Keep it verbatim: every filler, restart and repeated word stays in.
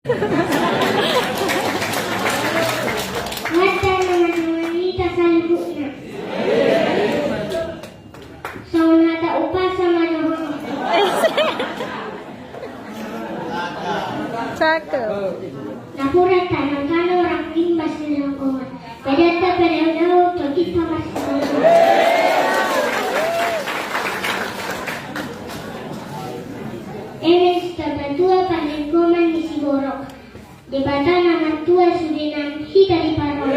Mata na madongan hita saluhutna. Songon hata umpasa ma dohonon. Cakep. Napuran tanam tano orang limbas di lingkungan. Badan tak pada tahu kita masih. Enes tabatua parlinggoman ni siborok. Debata na martua sude nang hita di parro.